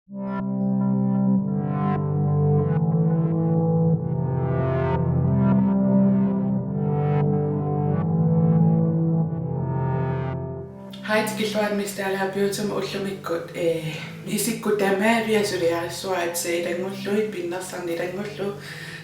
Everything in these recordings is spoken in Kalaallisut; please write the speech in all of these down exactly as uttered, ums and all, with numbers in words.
Hej, tikilluarit Miss Dalager Beautymut. Ullumikkut, eh, isikkut tamaviat suliarissuarit, atisat ilanngullugit, pinnersarneq ilanngullugit,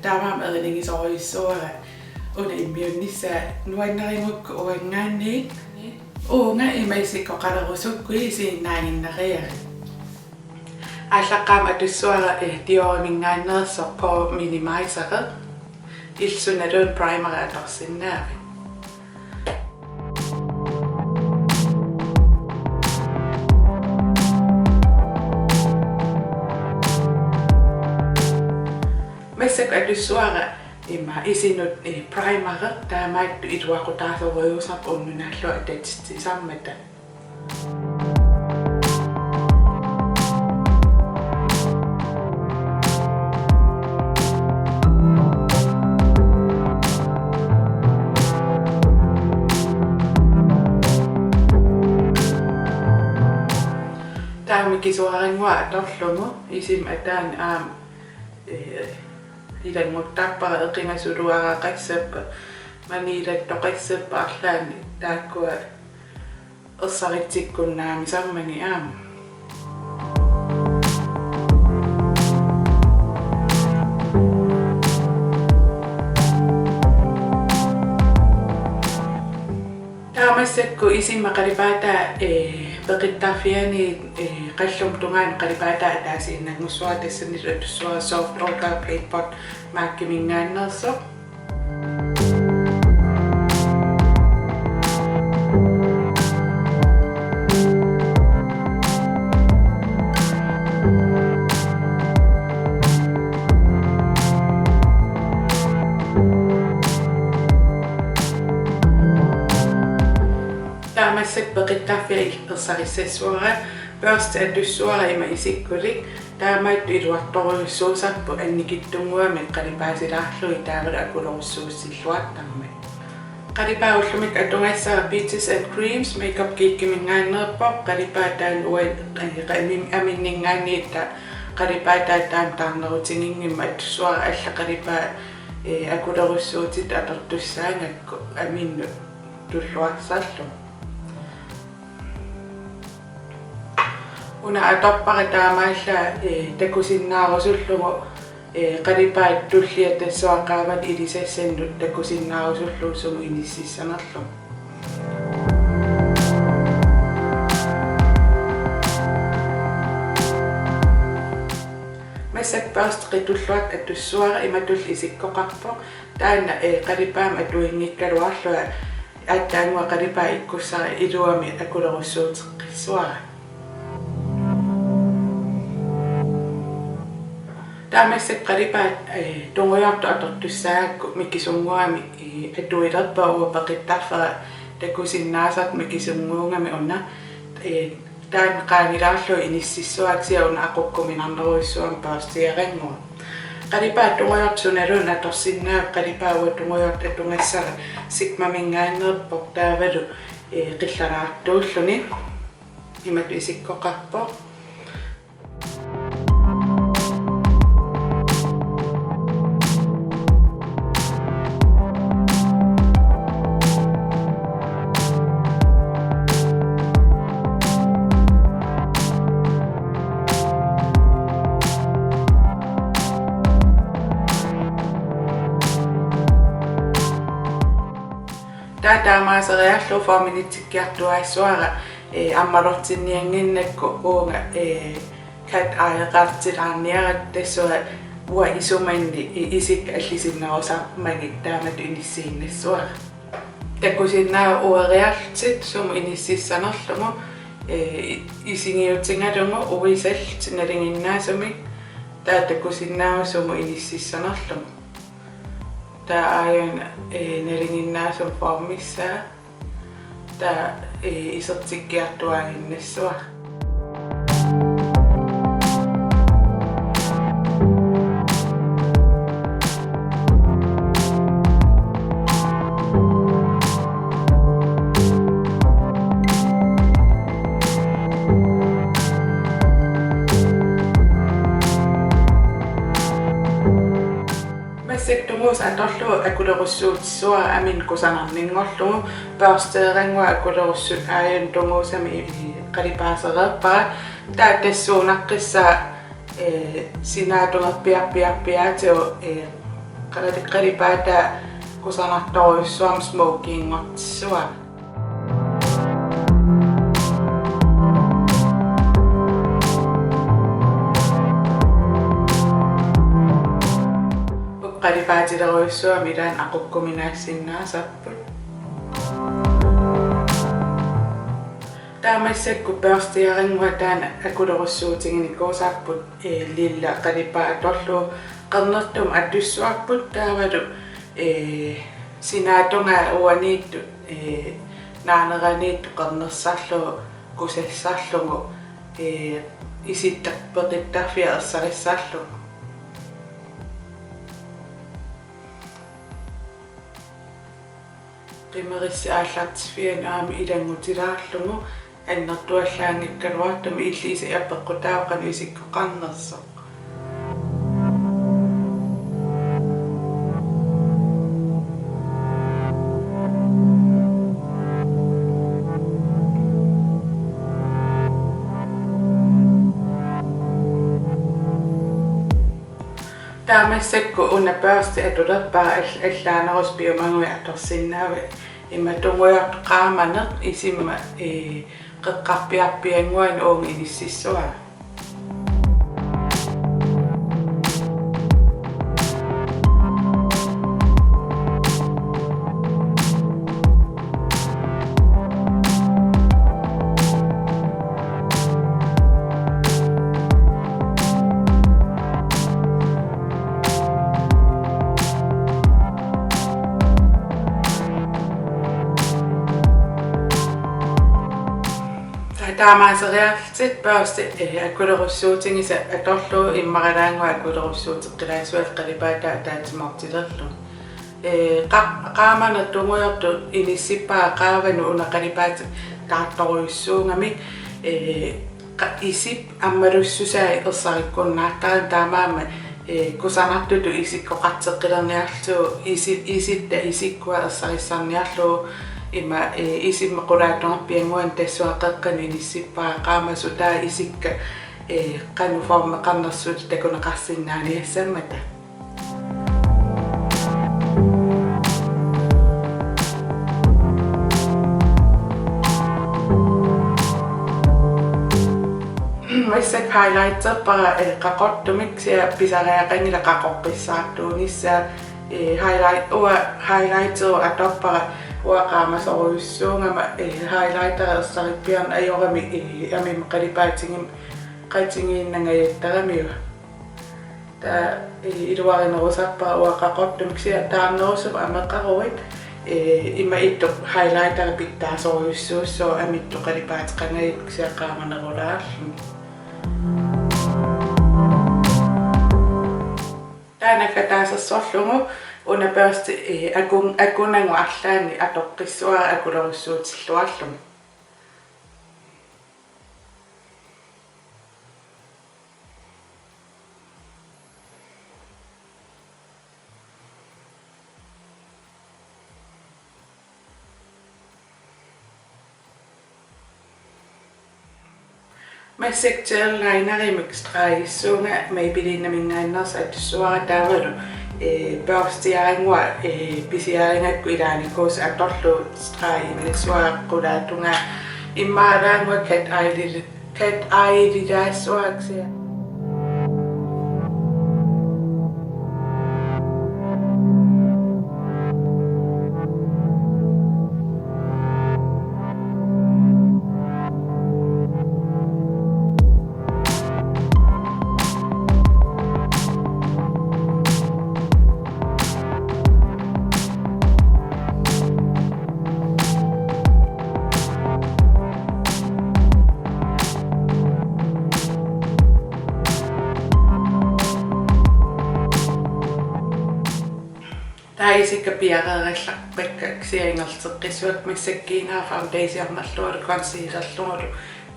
taamaammat erinigisorujussuuara. Una immiunnissaa nuannarigukku uanngaanniit. Uunga ima isikkoqalerusukkuit isiginnaaginnariarit. Aallaqqaammut atussuara, eh, Dioriminngaanneersoq Pore Minimizer. Illit sunaluunniit primeri atorsinnaavat. Massakkut atussuara ima isinut, eh, primeri, taamaattoq iluaqutaasorujussuusarpoq unnuk naallugu atatitsisarmata. Taava mikisuarannguaq atorlugu isima ataani aamma, eh, ilannguttarpara, eqingasuluaraqassappat, maniilattoqassappat arlaanni, taakkua ersaritsikkunnaamisarmagit aamma. Taava massakkut isima qalipaataa, eh, peqittarfiani, eh, qalluma tungaanut qalipaataa ataasiinnanngussavara, tassanilu atussuara Soft Ochre Paint Pot MAC-iminngaanneersoq. Taava massakkut peqittarfia ersarissassavara, børsti atussuara ima isikkulik, taamaattoq iluartorujussuusarput annikitsunnguamik qalipaasilaarlugit taavalu akulerussuussilluartarmat. Qalipaat ullumikkut atugassara Peaches and Creams Makeup Geekiminngaanneerpoq, qalipaat taanna uani, eh, amin-, aminninngaanniit, taava qalipaataa taama taarnerutiginngimmat atussuara, allat qalipaat, eh, akulerussuutit atortussaagakku aminnut tulluarsarlugu. Una atorpara taamaallaat, eh, takusinnaarusullugu, eh, qalipaat tullia tassunga qaavani ilisassannut takusinnaarusullugu sumut inississanerlugu. Massakkut børsti qitulluartoq atussuara, imatullu isikkoqarpoq. Taanna, eh, qalipaammik atuinngikkaluarlunga aatsaannguaq qalipaat ikkussara iluamik akulerussuuteqqissavara. Taava massakkut qalipaat, eh, tungujortoq atortussaagakku mikisunnguamik, eh, atuilerpara, uanga peqittarfera takusinnaasartoq mikisunnguugami una, eh, taanna qaangilaarlugu inississavara, kisianni una aqukkuminarnerujussuugami børstiarannguaq. Qalipaat tungujortoq sunaluunniit atorsinnaavat, qalipaat uanga tungujortoq atugassara Sigmaminngaanneerpoq, taavalu, eh, qillaraartuulluni. Imatut isikkoqarpoq. Taava taamaaseriarlugu forminitsikkiartuaassavara, eh, ammalortinniannginnakku uunga, eh, cat eye-qartilaarniarakkit, tassunga uanga isumanni i-, isikka allisinnerusarmagit taamatut inissiinnassavara. Takusinnaavat ueriarlutit sumut inississanerlugu, eh, i-, isigiutigalugu uisallutit nalinginnaasumik, taava takusinnaavat sumut inississanerlugu. Taava aajuna, eh, nalinginnaasumik formissaa. Taava, eh, isertikkiartuaaginnassavara. Massakkut tunguusaq atorlugu akulerussuutissavara aminnut kusanarninngorlugu, børsteerannguaq akulerussuttut aajuna tunguusamik i-, i-, qalipaasereerpara. Taava tassuunaqqissaaq, ee, sinaatungerpiarpiarpiaatigut, ee, qali-, qalipaataa kusanartorujussuarmik smokinngortissavara. Uku qalipaatilerujussuarmik ilaanni aqukkuminaassinnaasarput. Taava massakkut børsteerannguaq taanna akulerussuutiginikuusarput, ee, lilla qalipaat atorlugu, qernertumik atussuarput taavalu, ee, sinaatungaa uaniittut, ee, naaneraniittut qernersarlugu kusassarlugu, ee, isitta peqittarfia ersarissarlugu. Qimerissi aallartiffianut aamma ilanngutilaarlugu annertuallaanngikkaluartumik, illit ilissi apeqqutaavoq qanoq isikkoqarnersoq. Taava massakkut una børsti atulerpara, all-, allaanerusut piumaguit atorsinnaavat. Ima tungujortoq qaamaneq isimma, ee, qeqqarpiarpiannguanut uunga inississavara. Taamaaseriarlutit børsti, ee, akulerussuutigisoq atorlugu immaralaannguaq akulerussuuteqqilaassuat qalipaataa ataatsimoortilerlugu. Ee, qa-, qaamaneq tungujortoq inissippara qaavanut una qalipaatit taartorujussuugamik, ee, qa-, isip ammalussusai ersarikkunnaartarami, taamaammat, ee, kusanartutut isikkoqarteqqilerniarlugu, isi-, isitta isikkua ersarissarniarlugu, ima, ee, isimma qulaatungerpiannguanut tassunga qeqqanut inissippara qaamasoq, taava isikka, ee, qanoq formeqarnersut takuneqarsinnaaniassammata. Massakkut highlighterpara, ee, qaqortumik, kisianni pisariaqanngilaq qaqorpissaartuunissaa, ee, highlight-, uanga highlighterpara, uanga qaamasorujussuugama, ee, highlighter ersarippiarneq ajorami, ee, amima qalipaatigim-, qatigiinnangajattaramiuk. Taava, ee, iluarinerusarpara uanga qaqortumik, kisianni taarnerusumik ameqaruit, ee, ima ittoq highlighteri pitsaasorujussuussooq amittoq qalipaateqangajakkit kisianni qaamanerulaarluni. Taanna kataasersorlugu una børsti, ee, akun-, akunagu arlaanni atoqqissavara akulerussuutilluarlugu. Massakkut gel linerimik stregissuunga Maybellineminngaanneersoq atussavara taavalu, ee, børstiarannguaq, ee, pisiarigakku ilaanikuusoq atorlugu streginnissavara qulaatungaa, immaralaannguaq cat eye-li-, cat eye-lilaassavara kisianni. Taava isikka piareerallarpakka kisianni ingerlateqqissavakka, massakkut kiinara foundationerlugulu concealerlugulu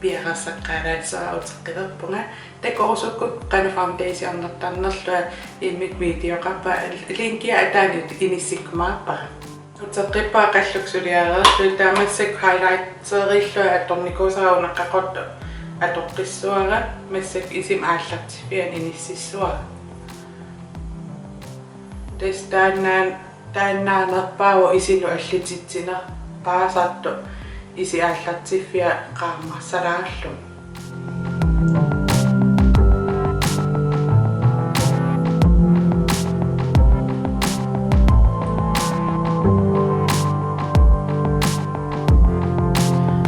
piareersaqqaalaassuara uteqqilerpunga. Takorusukkukku qanoq foundationertarnerlunga immikkut videoqarpunga, linkia ataanut inissikkumaarpara. Uteqqippunga qallukka suliareerlugit, taava massakkut highlighterillugu atornikuusara una qaqortoq atoqqissuara, massakkut isima aallartiffianut inississuara. Tassa taanna, taannaanerpaavoq isinut allititsineq paasartoq isit aallartiffiat qaammarsalaarlugit.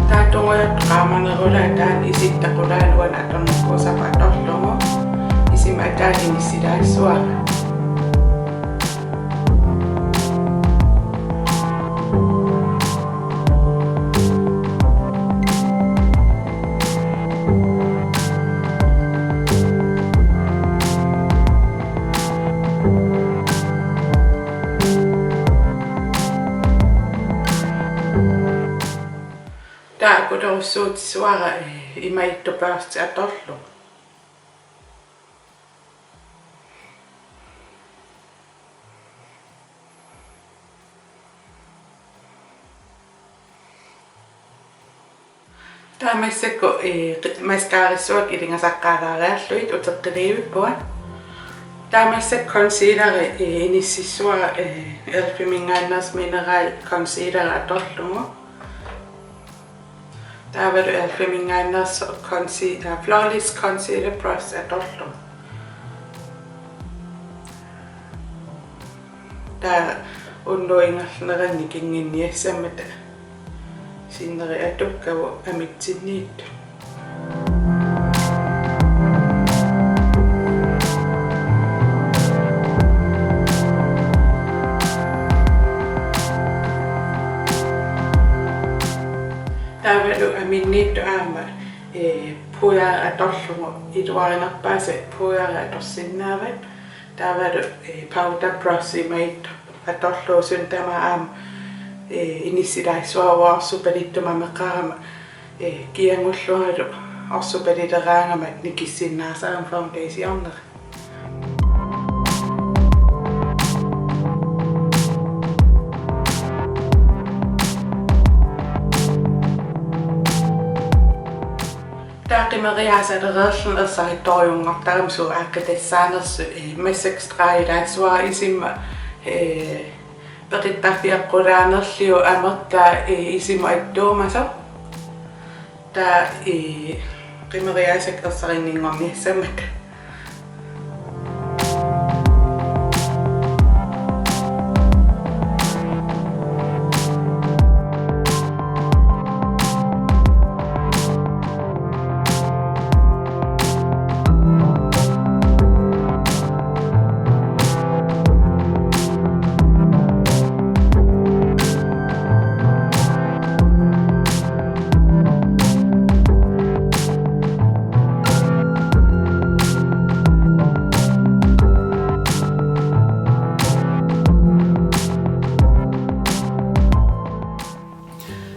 Taava tungujortoq qaamanerulaaq taanna isitta qulaani uani atornikuusarput atorlugu isima ataanut inissilaassuara. Taava akulerussuutissuara, eh, imaattoq børsti atorlugu. Taava massakkut, eh, qi-, mascarassuakka ilingasaqqaalaariarlugit uteqqiliivippunga. Taava massakkut concealeri, eh, inississuara, eh, elfiminngaanneersoq mineral concealer atorlugu. Taavalu elfiminngaanneersoq concealer, Flawless Concealer Brush atorlugu. Taava unnuup ingerlanerani nikinnginniassammata sinneri atukkavut amitsinniittut. Taavalu aminniittut aamma, eh, pudder atorlugu, iluarinerpaasat pudder atorsinnaavat. Taavalu, eh, powder brush imaattoq atorlugu suna tamaat aamma, eh, inissilaassuara orsupalittumik ameqarama, eh, kiagullungalu orsupalileraangama nikissinnaasarama foundationera. Taava qimeriaasalereerluni ersarittorujunngortarami suut aaqqitassaanersut, eh, massakkut stregilaassavara isima, eh, peqittarfigeqqulaanerlugu amertaa, eh, isimut attuumasoq. Taava, eh, qimeriaasakka ersarinninngorniassammata.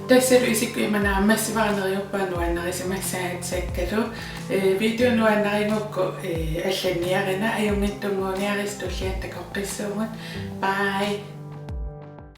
Tassalu isikkoq ima naammassivara, neriuppunga nuannarisimassagassakkalu. Eh, video nuannarigukku, eh, allanniarina, ajunngitsunnguuniarisi, tulliani takoqqissuugut. Bye.